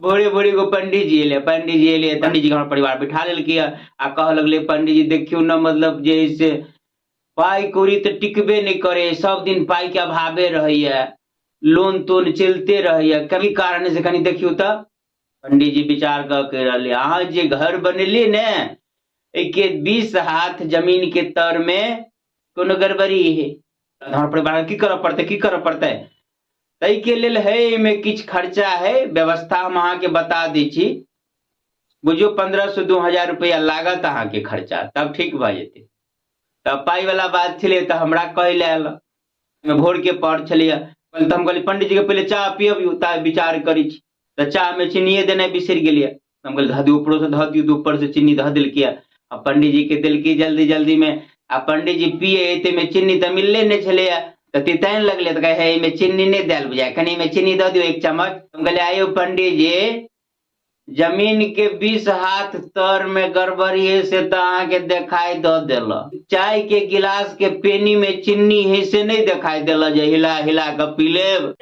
भोरे भोरे एगो पंडीजी एलै। पंडीजी एलै, पंडीजी के हमर परिवार बैठा लेलकै आ कहऽ लगलै, पंडीजी देखियौ ने, मतलब जे है से पाइ कौड़ी तऽ टिकबे नहि करै, सब दिन पाइके अभावे रहैया, लोन तोन चलिते रहैया, की कारण है से कनि देखियौ। तऽ पंडीजी विचार कऽ कहि रहलै, अहाँ जे घर बनेलियै ने, एहिके 20 हाथ जमीन के तर मे कोनो गड़बड़ी है। हमर परिवार की करऽ पड़तै, की करऽ पड़तै? ताहिके लेल है, एहिमे किछु खर्चा है, व्यवस्था हम अहाँके बता दै छी। बुझियौ 1500 2000 रुपैआ लागत अहाँके खर्चा, तब ठीक भऽ जेतै। तऽ पाइ वाला बात छलै तऽ हमरा कहै लए आयल। भोरके पहर छलैया तऽ हम कहलियै पंडीजीके पहिले चाह पियबियौ, ता विचार करै छी। तऽ चाहमे चीनिये देनाइ बिसरि गेलियै। हम कहलियै धऽ दियौ, ऊपरोसँ धऽ दियौ। तऽ ऊपरसँ चीनी धऽ देलकै आ पंडीजीके देलकै जल्दी जल्दीमे। आ पंडीजी पिए, एतेमे चीनी तऽ मिलले नहि छलैया, तऽ तिताइन लगलै। तऽ कहै हे, एहिमे चीनी नहि देल बुझाय, कनि एहिमे चीनी दऽ दियौ एक चम्मच। हम कहलियै, आयौ पंडीजी, जमीन के 20 हाथ तर में गड़बड़ी है से तऽ अहाँके देखाई दऽ देलक, चाय के गिलास के पेनी में चीनी है से नहि देखाई देलक जे हिला हिला कऽ पी लेब।